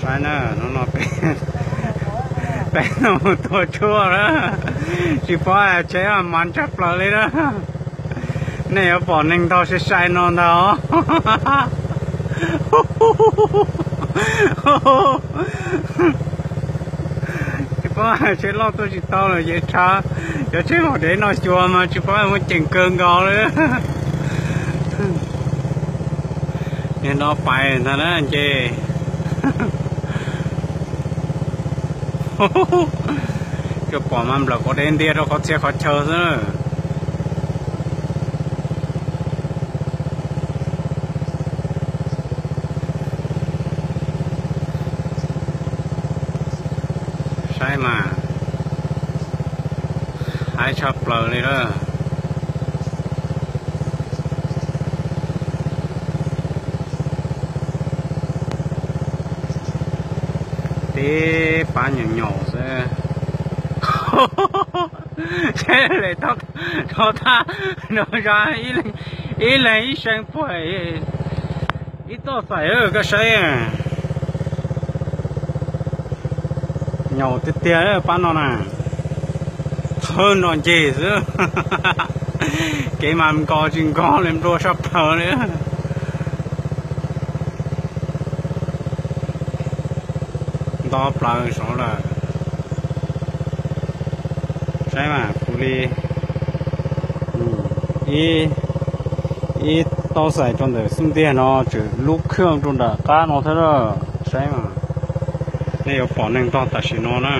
Hnub no peb, peb no mus tua tshuaj na, tsis paub tsheb mas ntshai plaws li na. Nej yuav pom neeg ntog sai sai no ntag os. Tsis paub tsheb loj tuaj tsis tau lawm ces tshav, cov tsheb hauv dev no xyuas mas tsis paub muaj ceem kawg nkaus li. Niag no pais ntag na nce. Tsuas pom mas nplawm quav dev ntiag rau qhov txhia qhov chaw xwb. Saib mas, haib tshaj plaws li lawm. Tib pab nyaum nyaum xwb. Seb le thov thab no zog, ib leeg ib seev puag ib toj xaim koj saib. Nyaum tiag tiag pab no na. Thawb nrov ncig xwb. Kev mas nkos tsis nkos li, nplua sab plaws li. Nto plaws saud lawm. Saib mas kuv li ib toj xaim rau ntawm xub ntiag no tseem lub khwj rau nram qab no thiab lawm. Saib mas, nej yuav pom neeg ntog tam sim no na.